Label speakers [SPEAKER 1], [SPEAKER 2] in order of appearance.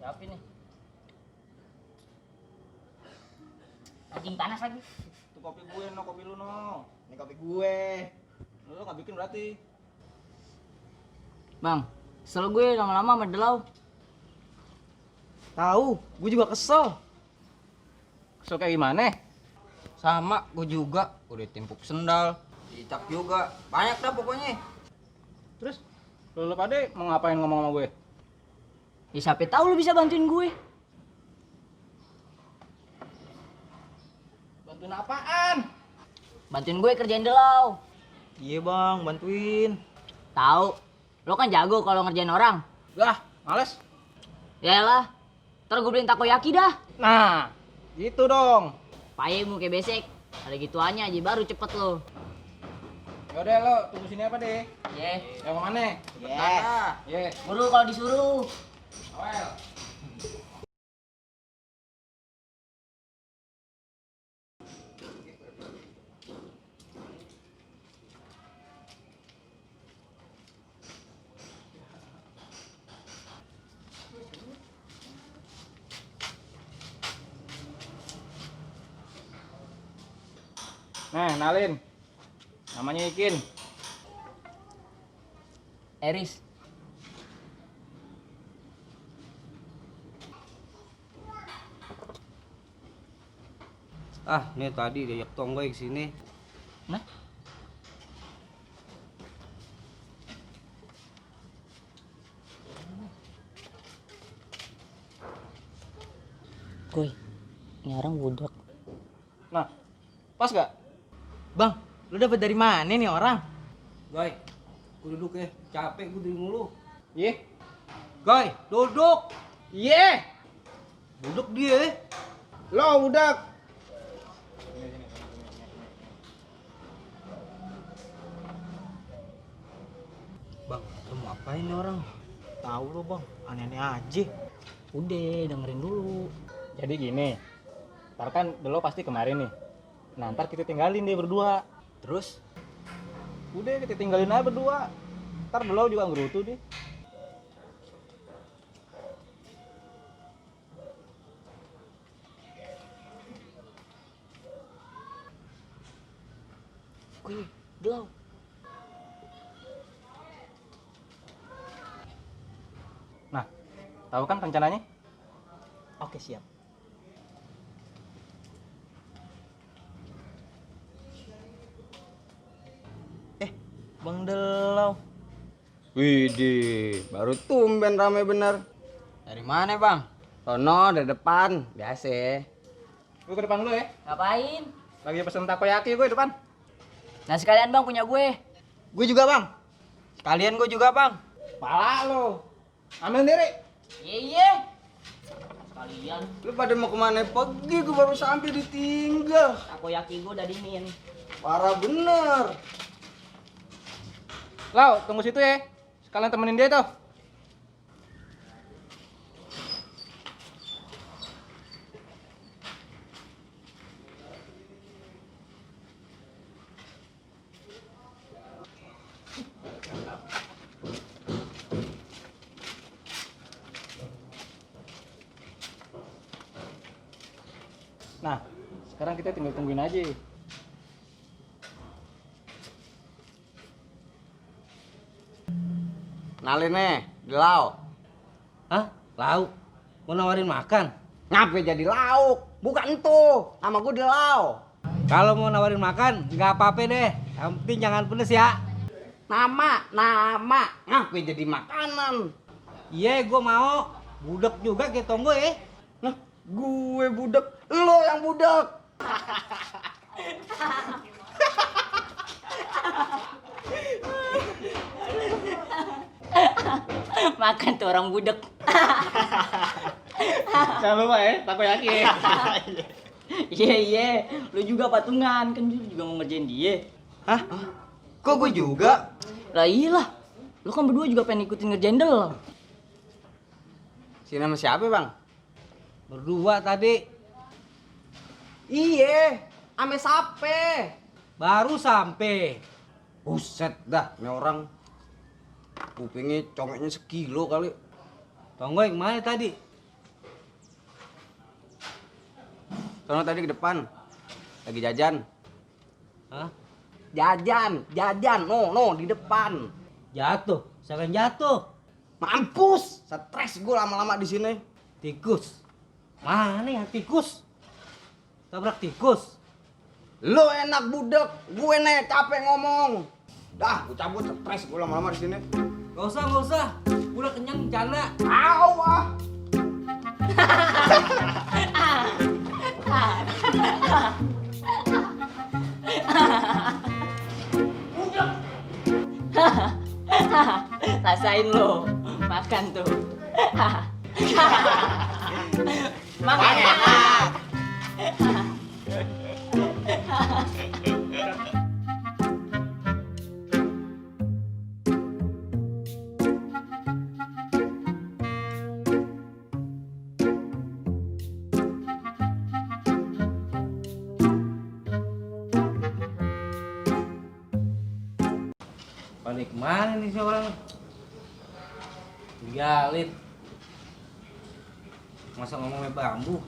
[SPEAKER 1] Siapin nih. Anjing panas lagi.
[SPEAKER 2] Itu kopi gue, no, kopi lu, no.
[SPEAKER 3] Ini kopi gue.
[SPEAKER 2] Lu nggak bikin berarti.
[SPEAKER 1] Bang, kesel gue lama-lama sama Delau.
[SPEAKER 3] Tahu, gue juga kesel.
[SPEAKER 2] Kesel kayak gimana?
[SPEAKER 3] Sama, gue juga. Udah timpuk sendal, dicap juga. Banyak dah pokoknya.
[SPEAKER 2] Terus lu pada mau ngapain ngomong sama gue?
[SPEAKER 1] Ya siapa tahu lu bisa bantuin gue.
[SPEAKER 2] Bantuin apaan?
[SPEAKER 1] Bantuin gue kerjain Delau.
[SPEAKER 3] Iya bang, bantuin.
[SPEAKER 1] Tahu, lo kan jago kalau ngerjain orang.
[SPEAKER 2] Lah, males.
[SPEAKER 1] Yaelah, ntar gue beliin takoyaki dah.
[SPEAKER 2] Nah, gitu dong.
[SPEAKER 1] Payemu kayak besek. Ada gituannya aja baru cepet lo.
[SPEAKER 2] Yaudah lo tunggu sini apa deh?
[SPEAKER 1] Ye,
[SPEAKER 2] Yang mana?
[SPEAKER 3] Cepetan.
[SPEAKER 2] Ye.
[SPEAKER 1] buru kalau disuruh.
[SPEAKER 2] Awel. Nah, nalin. Namanya Ikin.
[SPEAKER 1] Eris.
[SPEAKER 3] Ah, nih tadi diajak Tonggoy ke sini.
[SPEAKER 1] Nah, Kuy, ini orang budak.
[SPEAKER 2] Nah, pas gak?
[SPEAKER 3] Bang, lu dapat dari mana nih orang? Goy, gue duduk ya. Capek gue diri mulu.
[SPEAKER 2] Ye.
[SPEAKER 3] Goy, duduk.
[SPEAKER 2] Ye.
[SPEAKER 3] Duduk dia.
[SPEAKER 2] Lo budak.
[SPEAKER 3] Bang, lu mau apain nih orang? Tahu lo bang, aneh-aneh aja.
[SPEAKER 1] Udah, dengerin dulu.
[SPEAKER 2] Jadi gini. Ntar kan lo pasti kemarin nih. Nah, ntar kita tinggalin dia berdua.
[SPEAKER 3] Terus?
[SPEAKER 2] Udah kita tinggalin aja berdua. Ntar lo juga ngerutu deh.
[SPEAKER 1] Kuy, Delau.
[SPEAKER 2] Nah, tahu kan rencananya?
[SPEAKER 3] Oke, siap. Bang Delau.
[SPEAKER 4] Widih, baru tumben rame bener.
[SPEAKER 3] Dari mana bang?
[SPEAKER 4] Sono dari depan, biasa.
[SPEAKER 2] Gue ke depan dulu ya.
[SPEAKER 1] Ngapain?
[SPEAKER 2] Lagi pesen takoyaki gue depan.
[SPEAKER 1] Nah sekalian bang punya gue.
[SPEAKER 3] Gue juga bang. Sekalian gue juga bang.
[SPEAKER 2] Pala lo. Ambil sendiri.
[SPEAKER 1] Iya. Sekalian.
[SPEAKER 4] Lu pada mau kemana pergi? Gue baru sampai ditinggal.
[SPEAKER 1] Takoyaki gue udah dingin.
[SPEAKER 4] Parah bener.
[SPEAKER 2] Lau, tunggu situ ya. Sekalian temenin dia tuh. Nah, sekarang kita tinggal tungguin aja.
[SPEAKER 4] Nalin nih, Delau.
[SPEAKER 3] Hah? Lauk? Mau nawarin makan?
[SPEAKER 4] Ngapain jadi lauk? Bukan itu. Nama gue Delau.
[SPEAKER 3] Kalau mau nawarin makan, nggak apa-apa deh. Yang penting jangan pedes ya.
[SPEAKER 4] Nama. Ngapain jadi makanan?
[SPEAKER 3] Iya, gue mau. Budek juga kayak Tonggo ya.
[SPEAKER 4] Nah, gue budak, lo yang budak.
[SPEAKER 1] Makan tuh orang budak.
[SPEAKER 2] Jangan lupa ya, takoyaki.
[SPEAKER 1] Iya. Lu juga patungan kan lu juga mau ngerjain dia.
[SPEAKER 4] Hah? Kok gue juga?
[SPEAKER 1] Lah iyalah. Lu kan berdua juga pengen ikutin ngerjain Delau.
[SPEAKER 4] Si nama siapa bang?
[SPEAKER 3] Berdua tadi.
[SPEAKER 4] Iye, ame sape.
[SPEAKER 3] Baru sampai.
[SPEAKER 4] Buset dah, ini orang kupingnya congeknya sekilo kali.
[SPEAKER 3] Tonggo yang mana tadi?
[SPEAKER 4] Sono tadi ke depan. Lagi jajan.
[SPEAKER 3] Hah?
[SPEAKER 4] Jajan. No, di depan.
[SPEAKER 3] Jatuh. Siapa yang jatuh?
[SPEAKER 4] Mampus. Stres gue lama-lama di sini.
[SPEAKER 3] Tikus. Mana ya tikus? Tabrak tikus.
[SPEAKER 4] Lo enak budek, gue nih capek ngomong. Dah, gue cabut, stres gue lama-lama di sini.
[SPEAKER 3] Gak usah. Udah kenyang bercanda.
[SPEAKER 4] Awas.
[SPEAKER 1] Rasain lo. Makan tuh. Makan enak.
[SPEAKER 3] Balik kemana nih si orang? Tinggalin. Masa ngomongnya bambu?